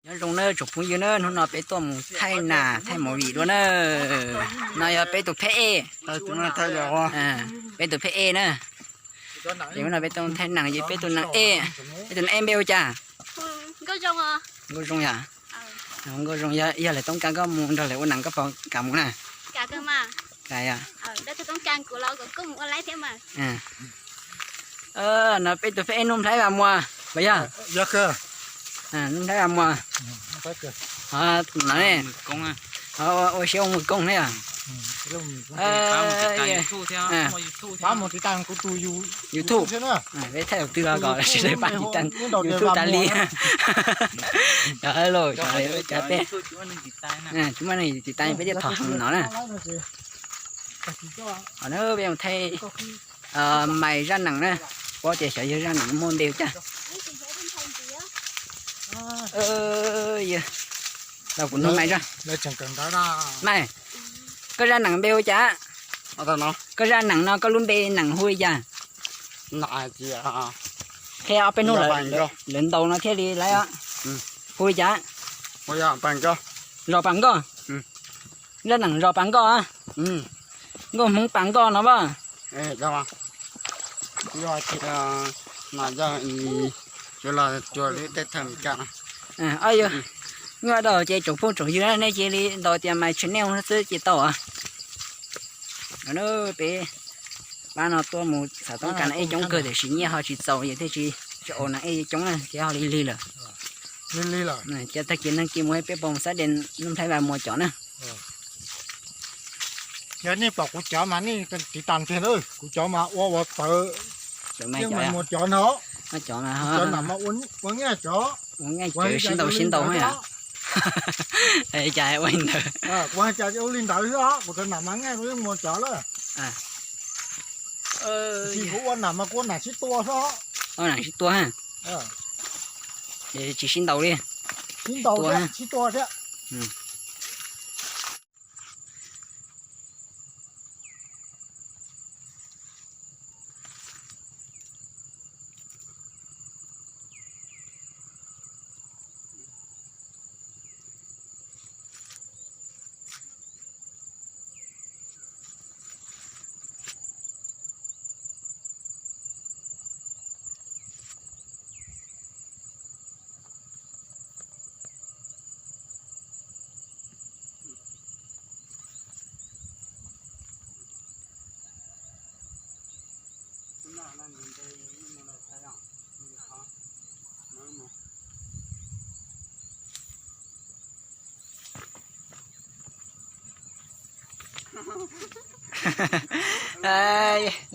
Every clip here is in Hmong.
Nyob zoo na tsoom phooj ywg na, hnub no peb tuaj mus thaij nas thaij movie dua na. No yog peb tus pheb ej, peb tus pheb ej na. Ces hnub no peb tuaj thaij nas, ces peb tus nas ej, peb tus nas ej npe hu cas? Nkauj Zoo yog. Nkauj Zoo, yog lawv Toob Kas koj mus nrog lawv ua nas koj puas kam mus na? Kam yog. No peb tus pheb ej Nuj Nplhaib Vam Muas puas yog? Nuj Nplhaib Vam Muas. No ne, ua siab ua mus koob na yog. YouTube, peb thaij tus twg los kom sawv daws pab tiv tas YouTube tas li. Cov los cov peb tsis muaj neeg tiv tas peb thiaj thov heev no na. Qhov no peb mus thaij mais zaj nees na, paub tias xyov yog zaj nees muaj npe ua cas. Los kuv nug mais, mais, koj zaj nees npe ua cas? Koj zaj nees no koj lub npe nees hu li cas? Qhia ob peb hnub lawv ntaus no thiaj li lawv hu li cas? Zos Pas Nkoj. Zaj nees Zos Pas Nkoj, nkauj Hmoob Pas Nkoj no as. Nyuaj dhau ces tsoom phooj tsoom ywg nej cia li ntaus tias mais channel xwb ces tau as. Peb pab no tuaj mus xav toob kas ej coob kawg tiam sis nyiaj ho tsis txaus ces thiaj tsis, tsis ua nas ej coob na ces ho lig lig lawm. Ces tag kis neeg kis mus peb puas mus xab de Nuj Nplhaib Vam Muas cov na. Yog nej pom kuv cov mas nej tiv tas tiag, kuv cov mas ua ua tawv, Nuj Nplhaib Vam Muas cov no, cov no mas ua nyiaj cov, sib ntaus sib ntaus. Cas ua li ntawd, kuv hais cas ua li ntawd xwb os, kuv cov nam mas nyiaj Nuj Nplhaib Vam Muas cov lawm. Kuv ua nam mas kuv ua nam sib tua xwb. Nam sib tua, tsis sib ntaus li. Sib ntaus thiab sib tua thiab.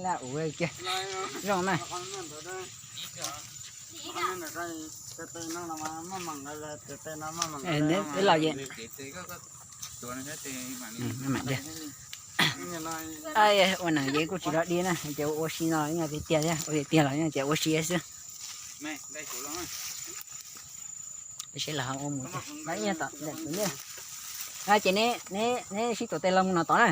Laj ua kiag zoo na. Ib los ua neeg ces kuj tsis dog dig na, ces ua si no yog tiag tiag thiab, ua tiag tiag los yog tias ua si xwb. Seb los ua mus, ces neb sib tuav tes los mus no tod na.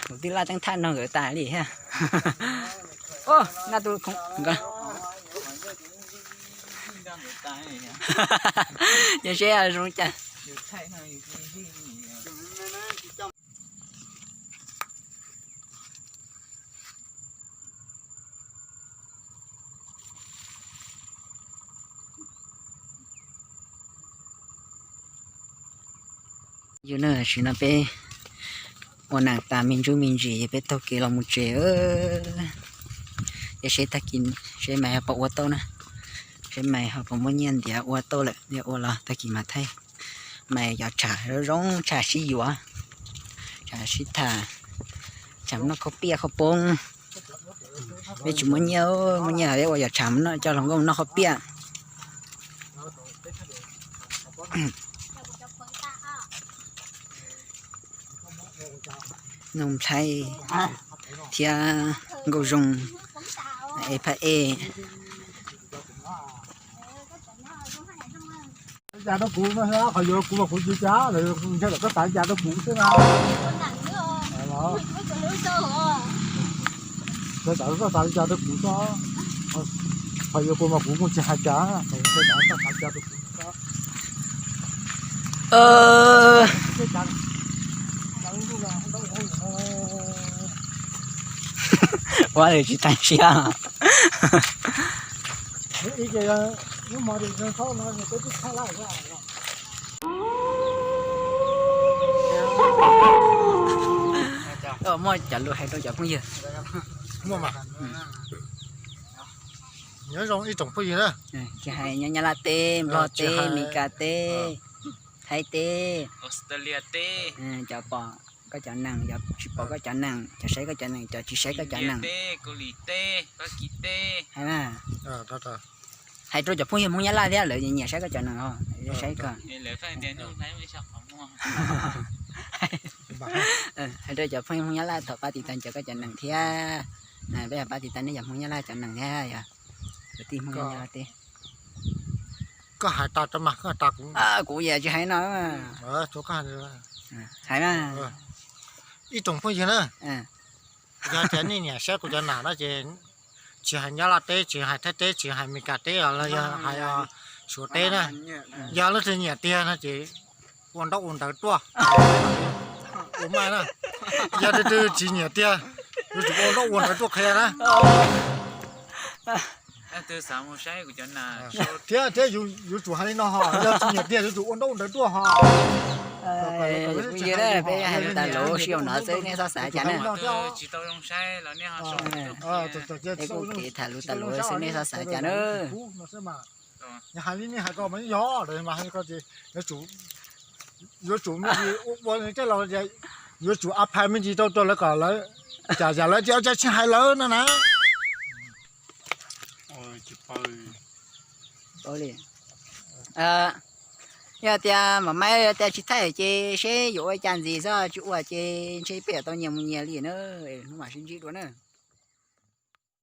Kuv twb laj teeb thaj no nkawd tas li thiab. Naj tus khoom nkawd, yog seb zoo cas. Yus na, tam sim no peb ua nas tas me ntsuj me ntsis peb taug kev los mus tsev. Ces seb tag kis seb mais ho puas ua tau na, seb mais ho puas muaj nyiaj ntiav ua tau lawm, yog ua los tag kis mas thaij. Mais cov tshav zoo zoo, tshav sib yuav, tshav sib tham, tshav noj khaub piaj khaub poob. Peb tsis muaj nyiaj, muaj nyiaj peb ua cov tshav no coj los nkauj noj khaub piaj. Nuj Nplhaib, thiab nkauj zoo, es phab ej. Cas rau kuv no, qhov yuav kuv mas kuv tsis cas, ntshe lawv koj xav cas rau kuv xwb na. Lawv xav koj xav cas rau kuv xwb. Qhov yuav kuv mas kuv kuj tsis hais cas, qhov yuav koj xav cas rau kuv xwb. Ua li tsis tag siab. Muaj cov lus hais rau cov phooj ywg. Muaj mas. Nyob zoo ib tsoom phooj ywg na. Tsis hais nyob Nyab Laj teb, Nplog teb, Meskas teb, Thaib teb, Australia teb, cov pom koj cov neeg, cov tsis pom koj cov neeg, cov saib koj cov neeg, cov tsis saib koj cov neeg. Hais na, hais rau cov phooj ywg Hmoob Nyab Laj thiab lawv nyiam saib koj cov neeg os, saib koj. Hais rau cov phooj ywg Hmoob Nyab Laj thov pab tiv tauj cov koj cov neeg thiab. Peb yog pab tiv tauj nej cov Hmoob Nyab Laj cov neeg thiab yog kwv tij Hmoob Nyab Laj teb. Koj hais tas rau mas, koj hais tas kuv. Kuv yam tsis hais no. Hais na. Ib tsoom phooj ywg na, yog tias nej nyiam saib kuv cov nam no ces tsis hais Nyab Laj teb, tsis hais Thaib teb, tsis hais Meskas teb los yog hais Suav teb na, yog leej twg nyiam tiag no ces ua ntaub ua ntawv tuaj, ua mai na. Yog leej twg tsis nyiam tiag, yuav tsum ua ntaub ua ntawv tuaj qhia na. Thiab thiab yuav tsum hais li no ho, yog tsis nyiam tiag yuav tsum ua ntaub ua ntawv tuaj ho. Peb hais lus tas lus sij hawm no xwb, nej txhob xav cas na. Peb kuj kev tham lus tas lus xwb, nej txhob xav cas na. Hais li nej hais ko mas yog, yuav tsum me ntsis ua tej los, yuav tsum a phais me ntsis rau rau lawv kom lawv, cas yam lawv tias cas tsis hais lawv no na. Yog tias mam maj tias tsis thaij ces seb yuav ua cas ntxiv xwb, tsis ua ces ntshe peb yuav tau nyias mus nyias li na. Hnub mam sib ntsib dua na.